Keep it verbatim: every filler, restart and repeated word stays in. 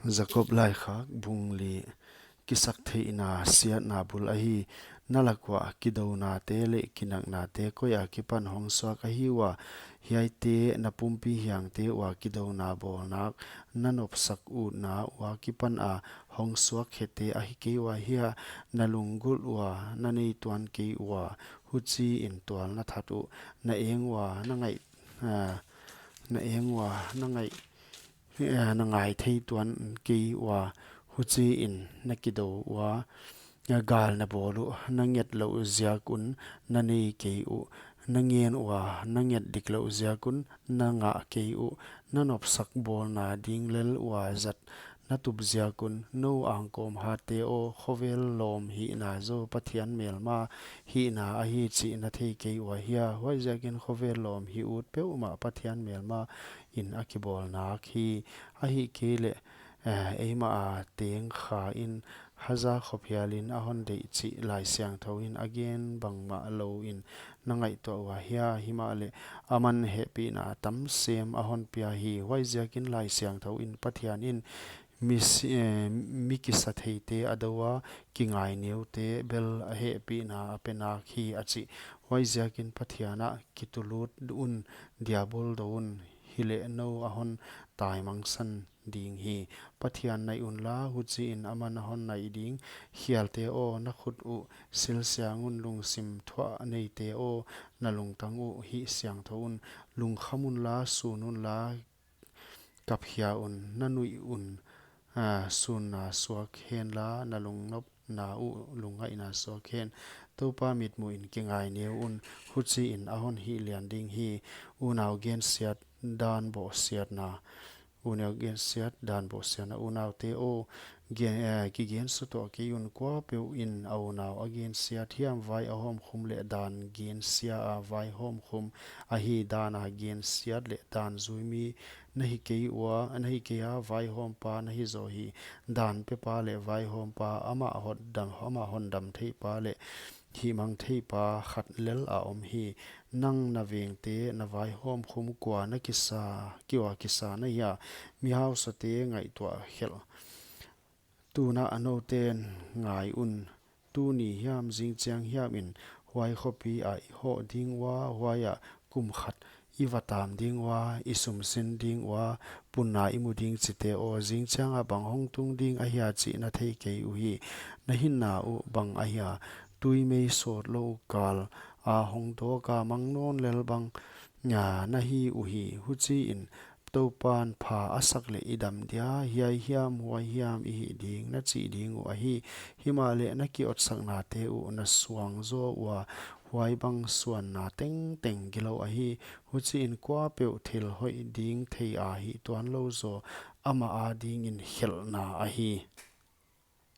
Jakob laikhak bung li. Kisaktheihna siatna bul ahi. Na lak uah kidounate leh kinaknate koi akipan hong suak ahi ua? Hiaite na pumpi hiangte ua kidouna bawlna, na nopsak utna ua kipan a hong suak khete ahi kei ua hia? Na lunggulh ua na nei tuan kei ua, huchiin tual na that uh. Na eng ua na ngaih, ah, na eng ua na ngaih, eh, na ngai thei tuan kei ua, huchiin na kidou ua. Na gal na bawl uh na nget louh ziak un na nei kei uh. Na ngen ua na nget dik louh ziak un na ngah kei uh. Na nopsak bawlna ding lel ua zat na tup ziak un. Nou angkawm hatte aw, khovel lawm hihna zaw Pathian melma hihna ahi chih na thei kei ua hia? Huaiziakin khovel lawm hih ut peuhmah Pathian melma in a kibawl nak hi. Ahihkeileh, eh, eimah a teng kha in haza khop hialin a hon deih chih Laisiangthou in a gen bangmah louin na ngaihtuah ua hia? Himahleh aman hehpihna tam sem a hon pia hi. Huaiziakin Laisiangthou in Pathian in mi si-, eh, mi kisatheite a dou a, kingaineute'n bel a hehpihna a pe nak hi, a chi. Huaiziakin Pathian ah kitulut un, Diabol dou un, hileh nou a hon taimangsan ding hi. Pathian naih unla, huchiin aman a hon naih ding. Khialte aw, na khut uh sil siang un. Lungsim thuah neite aw, na lungtang uh hih siangthou un. Lungkham unla, sun unla, kap khia un. Na nuih un, ah, sunna suak henla, na lungnopna uh lungngaihna suak hen. Toupa mitmuhin kingaineu un, huchiin a hon hihlian ding hi. Unau gensiat dan bawhsiatna. Unau gensiat dan bawhsiatna. Unaute aw, gen, eh, kigen sutuah kei un. Kuapeuh in a unau a gensiat hiam? Vai a hawmkhum leh dan gensia a vaihawmkhum ahi. Dan a gensiat leh dan zui mi na hi kei ua, na hi kei a, vaihawmpa na hi zaw hi. Dan pepa leh vaihawmpa, amah hon dam, amah hon dam theipa leh hihmang theipa khat lel a om hi. Nang na vengte na vaihawmkhum kua na kisa, kua kisa na hia? Mi hausate ngaihtuah khelh. Tun a nouten ngai un. Tuni hiam, zingchiang hiam in huai khopi ah i hoh ding ua, huai ah kum khat i va tam ding ua, i sum sin ding ua, punna i mu ding chite aw. Zingchiang ah bang hong tung ding ahia chih na thei kei uhi. Na hinna uh bang ahia? Tui mei sawt lou kal a hong dawk a, mang nawn lel bang, ah, na hi uhi. Huchiin Toupan pha a sak leh i dam dia. Hiai hiam, huai hiam i hih ding na chih ding uh ahi. Himahleh na kiotsaknate uh na suang zaw ua, huai bang suanna tengteng gilou ahi. Huchiin kuapeuh thil hoih ding thei a hih tuan lou zaw amah adingin khelhna ahi.